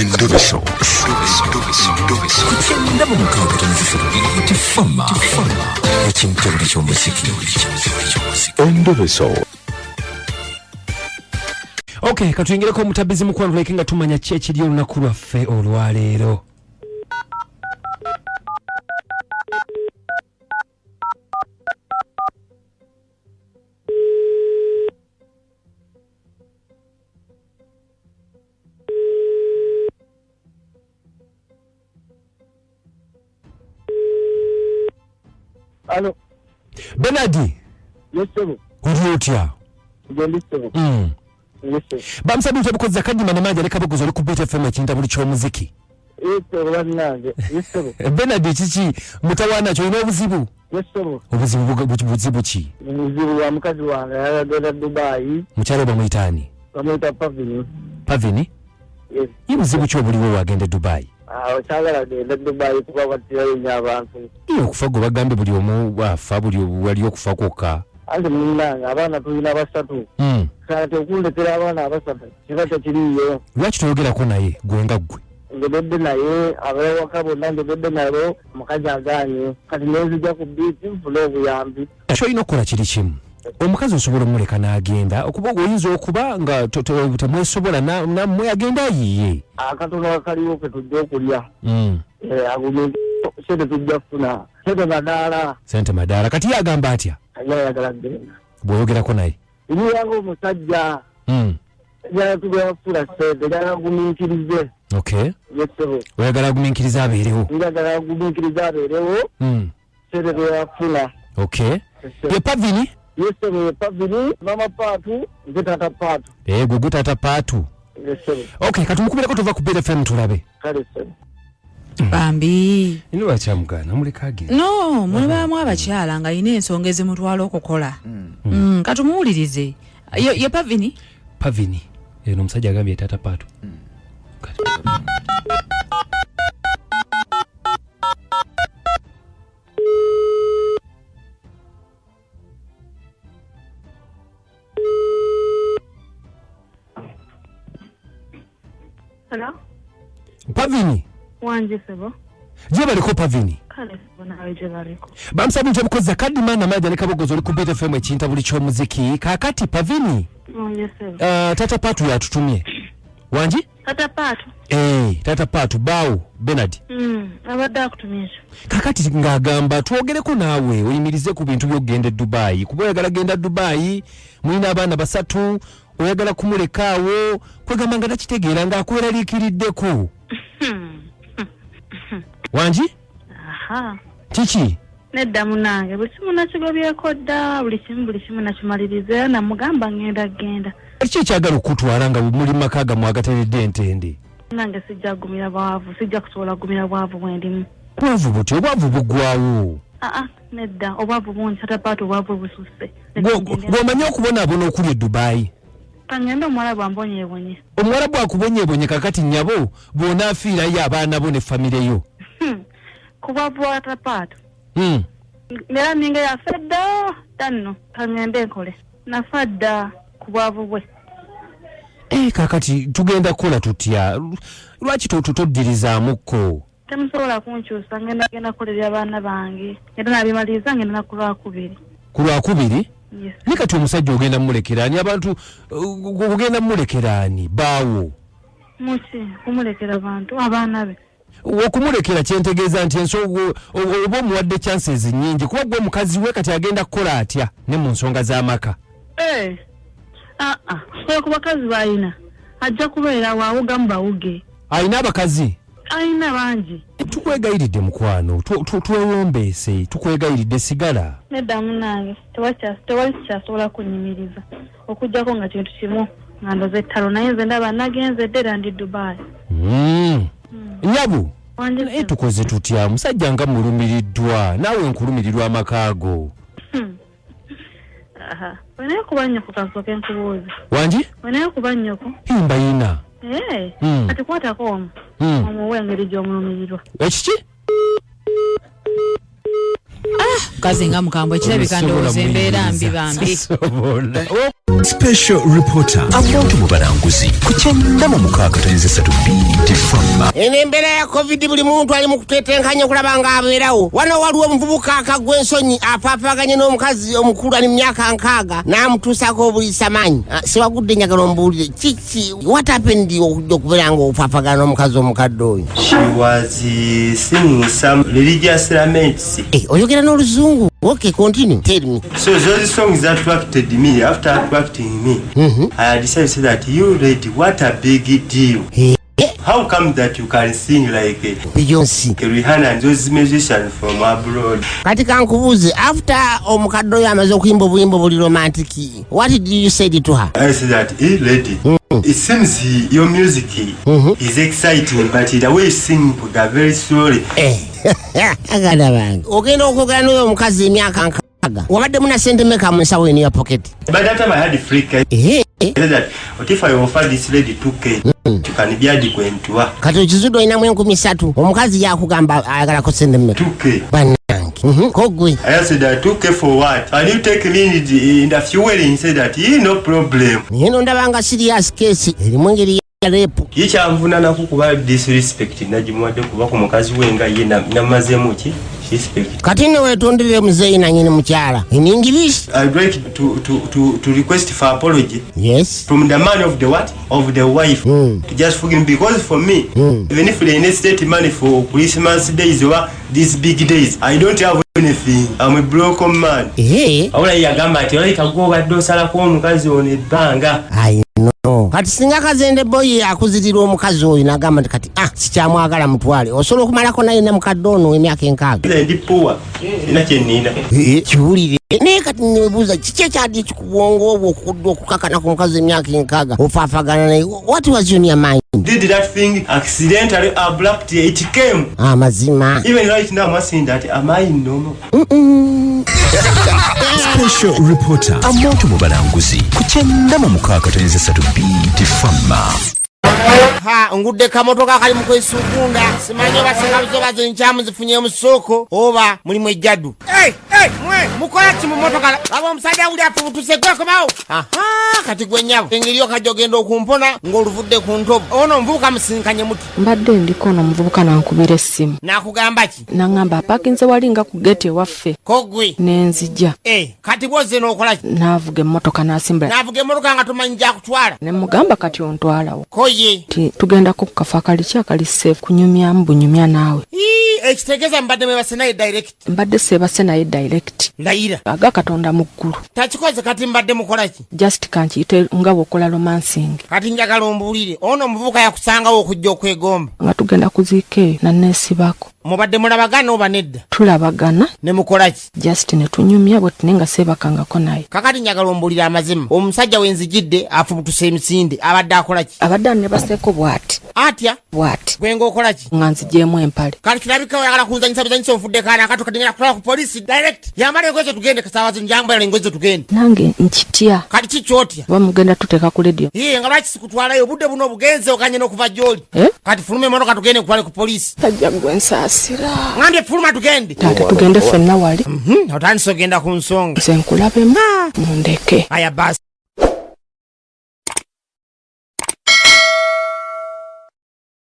Endobeso. Ku 96.3 Beat Fama. Ekintobuli ky'omuziki. Endobeso. Ok, katuyingireko omutabizi mukwano, tuleke nga tumanya ki ekiri olunaku lwaffe olwaleero. Alo, Benard. Yes sebo. Oli otya? Nze ndi sebo. Yes sebo. Bamusabye obukozi akadima ne manja leka buguzi oli ku Beat FM ekintabuli ky'omuziki. Yes sebo bannange. Yes sebo. Benard, kiki mutawaana kyo olina obuzibu? Yes sebo. Obuzibu buzibu ki? Obuzibu bwa mukazi wange ayagala Dubai. Mukyalo bamuyita ani? Bamuyita Pavini. Pavini? Yes. Ye buzibu ki obuliwo wagenda e Dubai? Awo kyagala genda Dubai kuba battirayo nnyo abantu. Ye okufa gwe bagambye buli omu afa, buli wali okufa kwokka. Anti munnange abaana tulina basatu. Kati okundetera abaana abasatu kiba tekiriiyo. Lwaki toyogerako naye gwe nga ggwe? Njogedde naye, abawaka bonna njogedde nabo, omukazi agaanye. Kati nenzija ku biiti nfune obuyambi. Kyolina okukola kiri kimu, omukazi osobola omuleka n'agenda, okuba oyinza okuba nga temwesobola nammwe, agenda ayiye. Akatono akaliwo ke tujja okulya. Agumye sente tujja kufuna. Sente madaala. Sente madaala. Kati ye agamba atya? Ye ayagala kugenda. Bw'oyogerako naye? Yanga omusajja. Njagala tugenda kufuna sente, njagala agumiikirize. Okay. Yes sebo. Oyagala agumiikirize abeerewo? Njagala agumiikirize abeerewo. Sente tugenda kufuna. Okay. Yes sebo. Ye Pavini? Yes sebo, ye Pavini, mama Paatu, nze taata Paatu. Gwe gwe taata Paatu. Yes sebo. Okay, katumukubireko tuva ku Beat FM tulabe. Kale sebo. Bambi. Ino lwaki amugana muleka agende? No, mulibaamu abakyala nga alina ensonga ezimutwala okukola. Katumuwulirize. Ye Pavini? Pavini. Eno omusajja agambye taata Paatu. Hello? Pavini? Wangi sebo. Gye baliko Pavini? Kale sebo, nawe gye baliko. Bamusabye nti obukozi kadima na maja ne Kabogozi oli ku Beat FM ekintabuli ky'omuziki. Kaakati Pavini, Wangi sebo. Taata Paatu yatutumye. Wangi? Taata Paatu. Taata Paatu baawo Bernard. Abadde akutumye ekyo. Kaakati ng'agamba twogereko naawe oyimirize ku bintu by'okugenda e Dubai, kuba oyagala genda Dubai, mulina abaana basatu, oyagala kumulekaawo, kwegamba nga takitegeera ng'akweraliikiriddeko. Wangi? Aha. Kiki? Nedda munange, buli kimu nakigobyeko dda, buli kimu, buli kimu nakimaliriza, era namugamba ngenda genda. Kiki ekyagala okukutwala nga muli maka gammwe agateredde entende? Nange sijja kugumira bwavu, sijja kusobola kugumira bwavu bwe ndimu. Bwavu butya? Obwavu buggwawo. Aa, nedda, obwavu bungi, Taata Paatu, obwavu bususse. Gw'omanyi okubonaabona okuli e Dubai? Kangende omuwala bwambonyeebonye. Omuwala bwakubonyeebonye kakati nnyabo bw'onaafiirayo abaana bo ne famire yo. Ku bwavu bwa Taata Paatu. Era ninga yafa dda, dda nno, kangende nkole. Nafa dda ku bwavu bwe. Kakati tugenda kukola tutya? Lwaki toddirizaamuko? Temusobola kunkyusa, ngenda genda kukolerera abaana bange. Ngenda nabimaliriza, ngenda na ku lwakubiri. Ku lwakubiri? Yes. Naye kati omusajja ogenda mumulekera ani? Abantu, ogenda mumulekera ani? Baawo. Muki? Kumulekera bantu, abaana be. Okumulekera kyentegeeza nti ensonga oba omuwadde chances nnyingi, kuba gwe omukazi we kati agenda kukola atya ne mu nsonga z'amaka? Oyo ku bakazi b'alina ajja kubeera waawugamu bawuge. Alina abakazi? Alina bangi. Tukwegayiridde mukwano, twewombeese, tukwegayiridde sigala. Nedda munnange, tewali kikyasobola kunnyimiriza okuggyako nga kintu kimu nga ndoze ettalo, naye nze ndaba nagenze dda era ndi Dubai. Nyabu, Wangi naye tukoze tutya? Omusajja nga mulumiriddwa, naawe nkulumirirwa amaka go. Aha. Wenaye kuba nnyoko, kansooke nkubuuze. Wangi? Wenaye kuba nnyoko? Himba yina. Kati kwatako omu. Omuwe engeri gy'omulumirirwa. Ekiki? Mukazi nga mukambwe, kirabika ndowooza embeera mbi bambi. Sobola. Special Reporter, amuntu mu balanguzi ku 96.3 BTFM. Eno embeera ya COVID, buli muntu ali mu kutetenkanya okulaba ng'abeerawo. Wano waliwo omuvubuka akagwa ensonyi apaapaganye n'omukazi omukulu ali mu myaka 60 n'amutuusako obuliisamaanyi. Ah, siwagudde, njagala ombuulire kiki, what happened okujja okubeera ng'opaapagana n'omukazi omukadde oyo? She was singing some religious laments. Eh, oyogera n'oluzungu. Okay, continue, tell me. So those songs attracted me. After attracting me, I decided to say that you lady, what a big deal. How come that you can sing like Beyonce, Rihanna and those musicians from abroad? Kati kankubuuze, after omukadde oyo amaze okuyimba obuyimba obuli romantic, what did you say to her? I said that, hey lady, it seems your music is exciting, but the way you sing very slowly. Eh, aganda bange, ogenda okwogera n'oyo omukazi emyaka 60, wabaddemu na sente meka mu nsawo eno ya pocket? By that time I had free cash. I said that, what if I offer this lady 2K? You can be adequate to her. Kati okizudde olinamu 3000, omukazi yakugamba ayagalako sente meka? 2K. Bannange. Kogwe. I said that 2K for what? Can you take me in the fueling? He said that, yeah, no problem. Naye no ndabanga serious case erimu engeri ya rape. Ye kyanvunanako kuba disrespect nagimuwadde kuba ku mukazi we nga ye namazeemu ki respect. Kati nno weetondere muzeeyi nanyini mukyala in English. I'd like to request for apology from the man of the what? Of the wife. To just forgive me because for me, even if they state money for Christmas days or these big days, I don't have anything. I'm a broken man. Wabula ye yagamba nti olabika gwe obadde osalako omukazi ono ebbanga. I know. Kati singa kazende boy akuzitirwa omukazi oyo n'agamba nti kati ah, sikyamwagala, mutwale, osobola okumalako naye ne mukadde ono emyaka 60? Nze ndi poor, sina kye nnina. Kiwulire, naye kati nebuuza, kiki ekyadde ekikubwongo obwo okudda okukakana ku mukazi emyaka 60 ofaafagana naye? What was in your mind? Did that thing accidentally, abruptly it came. Amazima. Even right now I'm asking that, am I normal? Special Reporter, amuntu mu balanguzi ku 96.3 BTFM. Ha, ngudde kamotoka kali mu kwesugunda, simanyi oba singa zoba zenkyamu zifunye mu ssooko oba mulimu ejjaddu. Hey, hey, mwe mukola ki mu motoka? Laba omusajja wuli afubutuse, gwekomawo. Aha, kati gwe nnyabo, engeri okajja ogenda okumpona ng'oluvudde ku ntobo, ono omuvubuka musinkanye muti? Mbadde ndiko ono omuvubuka nankubira essimu. N'akugamba ki? Naŋŋamba apakinze wali nga ku gate ewaffe. Kogwe? Nenzija. Eh, kati bwozze n'okola ki? N'avuga emmotoka n'asimbula. N'avuga emmotoka nga tomanyi gyakutwala? Ne mugamba kati ontwalawo? Koye? Nti tugendako ku kafo akali ki akali safe, kunyumyamu bunyumya naawe. Ii, ekitegeeza mubadde mwebase naye direct? Mbadde seebase naye direct. Layira. Aga Katonda mu ggulu. Takikoze. Kati mbadde mukola ki? Just kankiyite nga bw'okola romancing. Kati njagala ombuulire, ono omuvubuka yakusangawo okujja okwegomba? Nga tugenda kuziika eyo, nanneesibako. Mubadde mulabagana oba nedda? Tulabagana. Ne mukola ki? Just ne tunyumya bwe tune nga seebakangako naye. Kakati njagala ombuulire amazima, omusajja wenzijidde afubutuse emisinde, abadde akola ki? Abadde annebaseeko bw'ati. Atya? Bw'ati. Gwe ng'okola ki? Nga nzigyemu empale. Kati kirabika oyagala kunzanyisa bizanyisa, onfudde kaana akato. Kati ngenda kutwala ku polisi direct. Yambala engoye zo tugende, kasaawa zino njambala engoye zo tugende. Nange nkitya. Kati ki kyotya? Oba mugenda tuteeka ku lediyo? Iye, nga lwaki sikutwalayo? Obudde buno obugenze oganye n'okuva gy'oli. Eh? Kati fuluma emotoka tugende nkutwale ku polisi. Tajja gwe, nsaasira. Ngambye fuluma tugende. Taata, tugende ffenna wali. Otandise ogenda ku nsonga. Nze nkulabemu, mundeke. Aya basi.